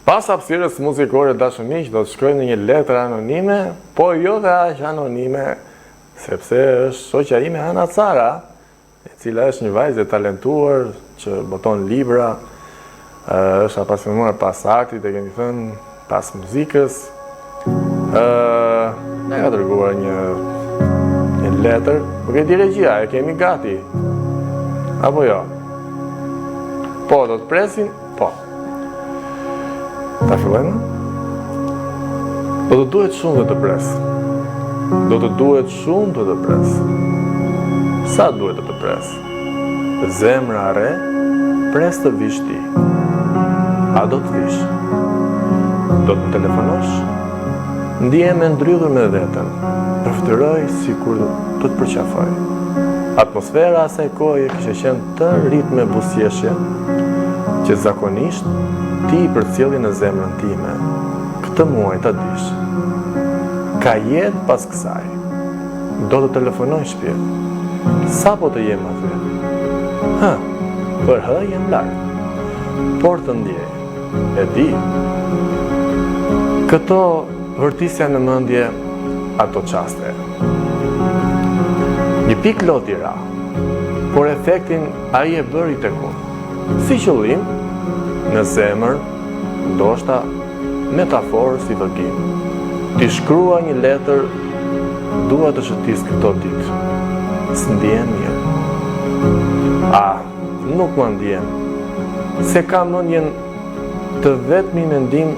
Pas hapësirës muzikore dashur miq, do të shkojmë në një letër anonime, po jo dhe aq anonime, sepse është shoqja ime Ana Cara, e cila është një vajzë e talentuar që boton libra, është apasionuar pas artit, e kemi thënë, pas muzikës. Ë, na ka dërguar një një letër, nuk e di regjia, e kemi gati. Apo jo? Po, do të presim, po. Ta fillojmë? Do të duhet shumë të të pres. Do të duhet shumë të të pres. Sa duhet të të pres? Zemra rreh, pres të vish ti. A do të vish? Do të më telefonosh? Ndihem e ndrydhur me veten, përfytyroj sikur të të përqafoj. Atmosfera asaj kohe kishte qenë tërë ritme buzëqeshje, që zakonisht ti i përcjellje në zemrën time, këtë muaj ta dish. Ka jetë pas kësaj. Do të telefonoj shpirt. Sapo të jem aty. Hë, për hë jam larg. Por të ndjej. E di. Këto vërtisja në mendje ato çaste. Një pikë loti ra, por efektin ai e bëri tek unë. Si qëllim, në zemër, ndoshta metaforë si vëgim. T'i shkruaj një letër, dua të shëtis këto ditë. S'ndihem mirë. Ah, nuk më ndjen. S'e kam mendjen të vetmin mendim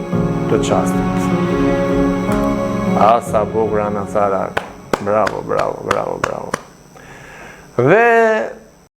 të çastit. Ah, sa bukur Ana Cara. Bravo, bravo, bravo, bravo. Dhe...